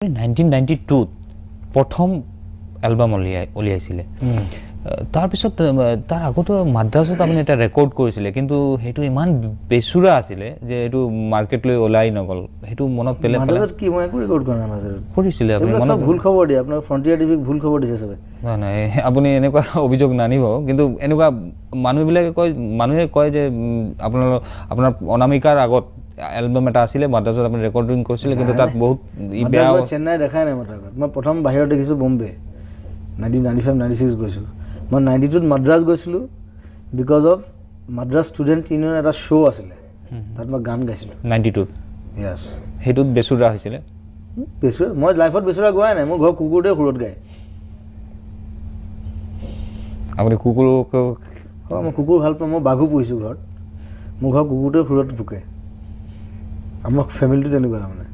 1992ত প্ৰথম এলবাম উলিয়াইছিলে। তাৰপিছত তাৰ আগতো মাদ্ৰাছত আপুনি এটা ৰেকৰ্ড কৰিছিলে, কিন্তু সেইটো ইমান বেচুৰা আছিলে যে এইটো মাৰ্কেটলৈ ওলাই নগ'ল। সেইটো মনত পেলাই মাদ্ৰাছত কি মই একো ৰেকৰ্ড কৰা নাই? মাজত কৰিছিলে আপুনি, চব ভুল খবৰ দিয়ে। আপোনাৰ ফ্ৰণ্টিয়াৰ টিভিক ভুল খবৰ দিছে চবে। নাই নাই, আপুনি এনেকুৱা অভিযোগ নানিব, কিন্তু এনেকুৱা মানুহবিলাকে কয়, মানুহে কয় যে আপোনাৰ অনামিকাৰ আগত এলবাম এটা আছিলে, মাদ্ৰাছত আপুনি ৰেকৰ্ডিং কৰিছিলে, কিন্তু তাত বহুত বেয়া। চেন্নাই দেখাই নাই মাদ্ৰাছত। মই প্ৰথম বাহিৰত দেখিছোঁ বম্বে, 1995 96 গৈছোঁ। মই 92ত মাদ্ৰাছ গৈছিলোঁ because of Madras student union এটা শ্ব' আছিলে, তাত মই গান গাইছিলোঁ 92ত। য়েছ। সেইটোত বেচুৰা হৈছিলে? বেচুৰা মই লাইফত বেচুৰা গোৱাই নাই। মোৰ ঘৰ কুকুৰটোৱে সুৰত গায়। আপুনি কুকুৰক? অঁ, মই কুকুৰ ভাল পাওঁ, মই বাঘো পুহিছোঁ ঘৰত। মোৰ ঘৰ কুকুৰটোৱে সুৰত ভুকে। আমাৰ ফেমিলিটো তেনেকুৱা, তাৰমানে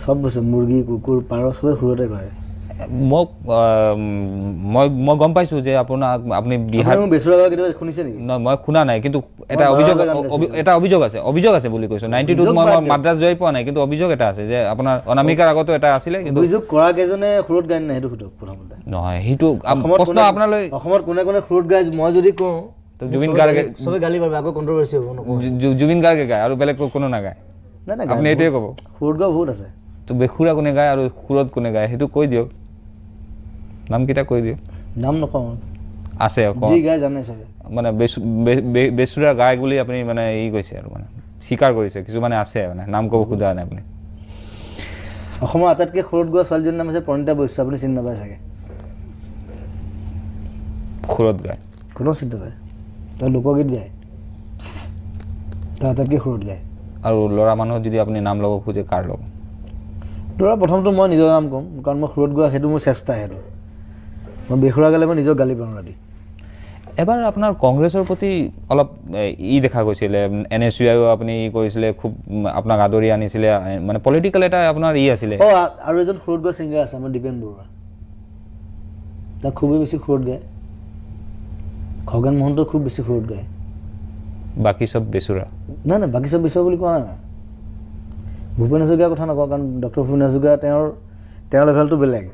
চব বস্তু মুৰ্গী, কুকুৰ, পাৰ চবেই সুৰতে কৰে। মোক মই মই গম পাইছোঁ যে আপোনাক আপুনি বিহাৰ বেচুৰা কেতিয়াবা শুনিছে নেকি? নহয়, মই শুনা নাই, কিন্তু এটা অভিযোগ, এটা অভিযোগ আছে, অভিযোগ আছে বুলি কৈছোঁ। 92ত মই মাদ্ৰাছ যোৱাই পোৱা নাই, কিন্তু অভিযোগ এটা আছে যে আপোনাৰ অনামিকাৰ আগতো এটা আছিলে। কিন্তু অভিযোগ কৰা কেইজনে সুৰত গায় নাই সেইটো সোধক প্ৰথমতে। নহয়, সেইটো প্ৰশ্ন আপোনালৈ। অসমত কোনে কোনে সুৰত গায় মই যদি কওঁ জুবিন গাৰ্গে চবে গালি পাৰিব, আকৌ কণ্ট্ৰভাৰ্চি হ'ব। জুবিন গাৰ্গে গায় আৰু বেলেগ কোনো নাগায়? নাই নাই, আপুনি এইটোৱে ক'ব। সুৰত গোৱা বহুত আছে। তো বেসুৰা কোনে গায় আৰু সুৰত কোনে গায় সেইটো কৈ দিয়ক, নামকেইটা কৈ দিয়ক। নাম নকওঁ, আছে যি গায় জানে চবে। মানে বেচুৰা গায় বুলি আপুনি মানে ই কৈছে আৰু মানে স্বীকাৰ কৰিছে, কিছুমানে আছে মানে নাম ক'ব সোধা নাই আপুনি। অসমৰ আটাইতকৈ সুৰত গোৱা ছোৱালীজনীৰ নাম হৈছে প্ৰণীতা বৈশ্য, আপুনি চিনি নাপায় চাগে। সুৰত গায়? কোনেও চিনি নাপায়। তাই লোকগীত গায়, তাই আটাইতকৈ সুৰত গায়। আৰু ল'ৰা মানুহ যদি আপুনি নাম ল'ব খোজে কাৰ ল'ব? ল'ৰা প্ৰথমটো মই নিজৰ নাম ক'ম, কাৰণ মই সুৰত গোৱা সেইটো মোৰ চেষ্টা। সেইটো মই বেসুৰা গালে মই নিজক গালি পাৰোঁ ৰাতি। এবাৰ আপোনাৰ কংগ্ৰেছৰ প্ৰতি অলপ ই দেখা গৈছিলে, এন এছ ইউ আইও আপুনি ই কৰিছিলে, খুব আপোনাক আদৰি আনিছিলে, মানে পলিটিকেল এটা আপোনাৰ ই আছিলে। অঁ, আৰু এজন সুৰত গোৱা ছিংগাৰ আছে আমাৰ দীপেন বৰুৱা, তাক খুবেই বেছি সুৰত গায়। খগেন মহন্ত খুব বেছি সুৰত গায়। বাকী চব বেচুৰা? নাই নাই, বাকী চব বেচুৰা বুলি কোৱা নাই। ভূপেন হাজৰিকাৰ কথা নকওঁ, কাৰণ ডক্টৰ ভূপেন হাজৰিকা তেওঁৰ লেভেলটো বেলেগ।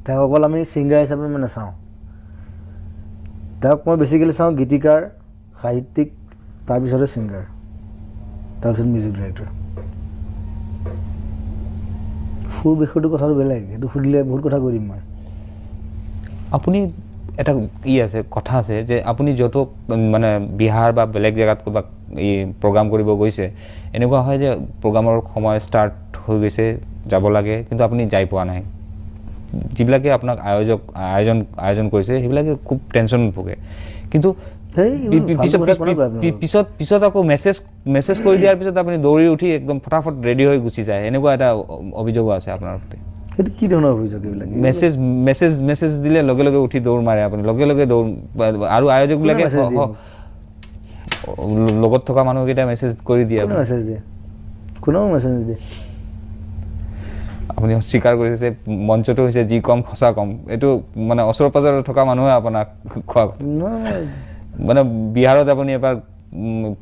তেওঁক অকল আমি ছিংগাৰ হিচাপে মানে চাওঁ, তেওঁক মই বেছিকেলি চাওঁ গীতিকাৰ, সাহিত্যিক, তাৰপিছতে ছিংগাৰ, তাৰপিছত মিউজিক ডিৰেক্টৰ। সুৰ বিষয়টো কথাটো বেলেগ, সেইটো সুধিলে বহুত কথা কৈ দিম মই। আপুনি এটা ই আছে, কথা আছে যে আপুনি য'ত মানে বিহাৰ বা বেলেগ জেগাত ক'ৰবাত এই প্ৰগ্ৰাম কৰিব গৈছে, এনেকুৱা হয় যে প্ৰগ্ৰামৰ সময় ষ্টাৰ্ট হৈ গৈছে, যাব লাগে, কিন্তু আপুনি যাই পোৱা নাই। যিবিলাকে আপোনাক আয়োজন কৰিছে সেইবিলাকে খুব টেনশ্যন ভোগে, কিন্তু পিছত পিছত আকৌ মেছেজ কৰি দিয়াৰ পিছত আপুনি দৌৰি উঠি একদম ফটাফট ৰেডি হৈ গুচি যায়, এনেকুৱা এটা অভিযোগো আছে আপোনাৰ প্ৰতি। সেইটো কি ধৰণৰ অভিযোগ এইবিলাক? মেছেজ মেছেজ মেছেজ দিলে লগে লগে উঠি দৌৰ মাৰে আপুনি, লগে লগে দৌৰ। আৰু আয়োজকবিলাকে লগত থকা মানুহকেইটা মেছেজ কৰি দিয়ে। মেছেজ দিয়ে? কোনেও মেছেজ নিদিয়ে। আপুনি স্বীকাৰ কৰিছে যে মঞ্চটো হৈছে যি কম সঁচা কম, এইটো মানে ওচৰ পাজৰে থকা মানুহে আপোনাক খোৱা। মানে বিহাৰত আপুনি এবাৰ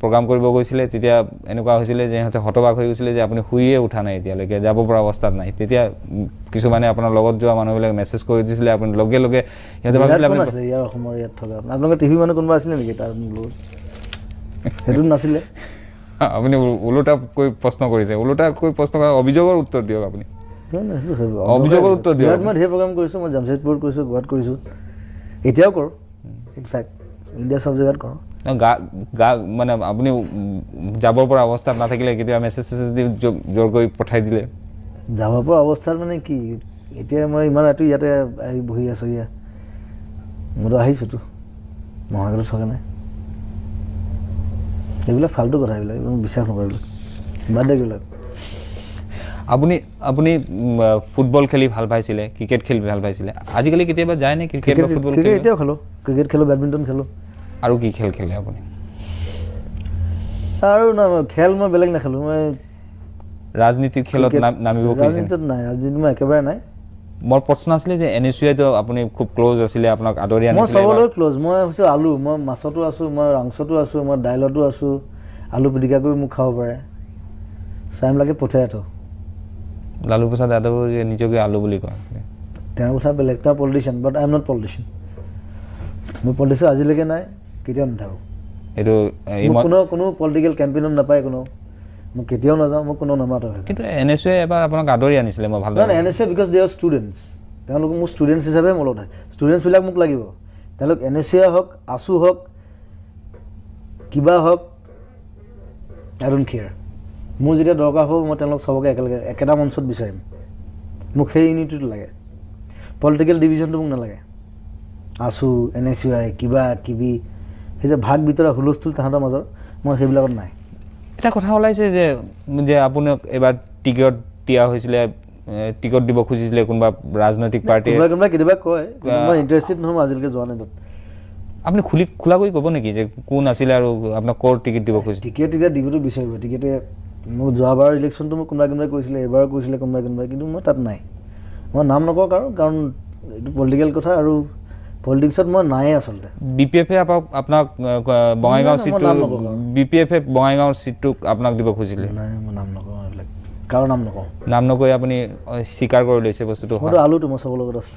প্ৰগ্ৰাম কৰিব গৈছিলে, তেতিয়া এনেকুৱা হৈছিলে যে সিহঁতে হতবাক হৈ গৈছিলে যে আপুনি শুইয়ে উঠা নাই এতিয়ালৈকে, যাব পৰা অৱস্থাত নাই। তেতিয়া কিছুমানে আপোনাৰ লগত যোৱা মানুহবিলাকে মেছেজ কৰি দিছিলে, আপুনি লগে লগে সিহঁতে ভাবিছিলে আপুনি ইয়াৰ অসমৰ ইয়াত থকা আপোনালোকৰ টিভি মানুহ কোনোবা আছিলে নেকি তাৰ লগত? সেইটো নাছিলে। আপুনি ওলোটাকৈ প্ৰশ্ন কৰিছে, ওলোটাকৈ প্ৰশ্ন কৰা অভিযোগৰ উত্তৰ দিয়ক আপুনি। অভিযোগৰ উত্তৰ দিয়ক। মই ঢেৰ প্ৰগ্ৰাম কৰিছোঁ, মই জামছেদপুৰত কৰিছোঁ, গোৱাত কৰিছোঁ, এতিয়াও কৰোঁ, ইনফেক্ট ইণ্ডিয়া চব জেগাত কৰোঁ। গা গা মানে আপুনি যাব পৰা অৱস্থাত নাথাকিলে কেতিয়াবা মেছেজ চেছেজ দি জোৰ কৰি পঠাই দিলে? যাব পৰা অৱস্থাত মানে কি, এতিয়া মই ইমান ৰাতি ইয়াতে আহি বহি আছোঁ, ইয়াত মইতো আহিছোঁতো, মহাকালত থকা নাই। এইবিলাক ফাল্টু কথা, এইবিলাক মই বিশ্বাস নকৰোঁ, এইবিলাক বাদ দে এইবিলাক। আপুনি আপুনি ফুটবল খেলি ভাল পাইছিলে, ক্ৰিকেট খেলি ভাল পাইছিলে, আজিকালি কেতিয়াবা যায় নে ক্ৰিকেট বা ফুটবল? ক্ৰিকেট এতিয়াও খেলোঁ, ক্ৰিকেট খেলোঁ, বেডমিণ্টন খেলোঁ। আৰু কি খেল খেলে আপুনি? আৰু নহয় খেল মই বেলেগ নেখেলোঁ। মই ৰাজনীতিৰ খেলত নামিব খুজিছে? ৰাজনীতিত নাই, ৰাজনীতিত মই একেবাৰে নাই। মোৰ প্ৰশ্ন আছিলে যে এন এছ ইউ আইতো আপুনি খুব ক্ল'জ আছিলে, আপোনাক আদৰি আনিছিলে। মই চবলৈ ক্ল'জ, মই হৈছোঁ আলু, মই মাছতো আছোঁ, মই মাংসতো আছোঁ, মই দাইলতো আছোঁ, আলু পিটিকা কৰি মোক খাব পাৰে। চাইম লাগে পঠেটো। লালু প্ৰসাদ যাদৱে নিজকে আলু বুলি কয়। তেওঁৰ কথা বেলেগ, তেওঁ politician, but I am not politician. মই পলিটিচিয়ান আজিলৈকে নাই, কেতিয়াও নাথাকোঁ। এইটো মোক কোনো কোনো পলিটিকেল কেম্পেইনত নাপায় কোনো, মোক কেতিয়াও নাযাওঁ, মোক কোনো নামাতে। কিন্তু এন এছ ইউৱে এবাৰ আপোনাক আদৰি আনিছিলে, মই ভাল নহয়, N S U because they are students. তেওঁলোক মোৰ ষ্টুডেণ্টছ হিচাপে মোৰ লগত আছে। ষ্টুডেণ্টছবিলাক মোক লাগিব। তেওঁলোক এন এছ ইউ হওক, আছু হওক, কিবা হওক, I don't care. মোৰ যেতিয়া দৰকাৰ হ'ব, মই তেওঁলোক চবকে একেলগে একেটা মঞ্চত বিচাৰিম। মোক সেই ইউনিটিটো লাগে, পলিটিকেল ডিভিজনটো মোক নালাগে। আছু, এন এছ ইউ আই, কিবা কিবি সেই যে ভাগ বিতৰা হুলস্থুল তাহাঁতৰ মাজৰ, মই সেইবিলাকত নাই। এটা কথা ওলাইছে যে যে আপোনাক এবাৰ টিকট দিয়া হৈছিলে, টিকট দিব খুজিছিলে কোনোবা ৰাজনৈতিক পাৰ্টীয়ে। কোনোবাই কোনোবাই কেতিয়াবা কয়, কিন্তু মই ইণ্টাৰেষ্টেড নহয়, মই আজিলৈকে যোৱা নাই তাত। আপুনি খোলাকৈ ক'ব নেকি যে কোন আছিলে আৰু আপোনাক ক'ৰ টিকট দিব খুজিছিলে? টিকেট এতিয়া দিবতো বিচাৰিব। টিকেটে মোক যোৱাবাৰ ইলেকশ্যনটো মোক কোনোবাই কোনোবাই কৈছিলে, এইবাৰো কৈছিলে কোনোবাই কোনোবাই, কিন্তু মই তাত নাই। মই নাম নকওঁ কাৰো, কাৰণ এইটো পলিটিকেল কথা আৰু পলিটিক্সত মই নায়েই আচলতে। বি পি এফে আপোনাক বঙাইগাঁও নাই, মই চিটটো নাম নকওঁ কাৰো। বি পি এফে বঙাইগাঁৱৰ চিটটোক আপোনাক দিব খুজিছিলে। নাই, মই নাম নকওঁ এইবিলাক, কাৰো নাম নকওঁ। নাম নকৈ আপুনি স্বীকাৰ কৰি লৈছে বস্তুটো। মইতো আলুটো, মই চবৰ লগত আছোঁ।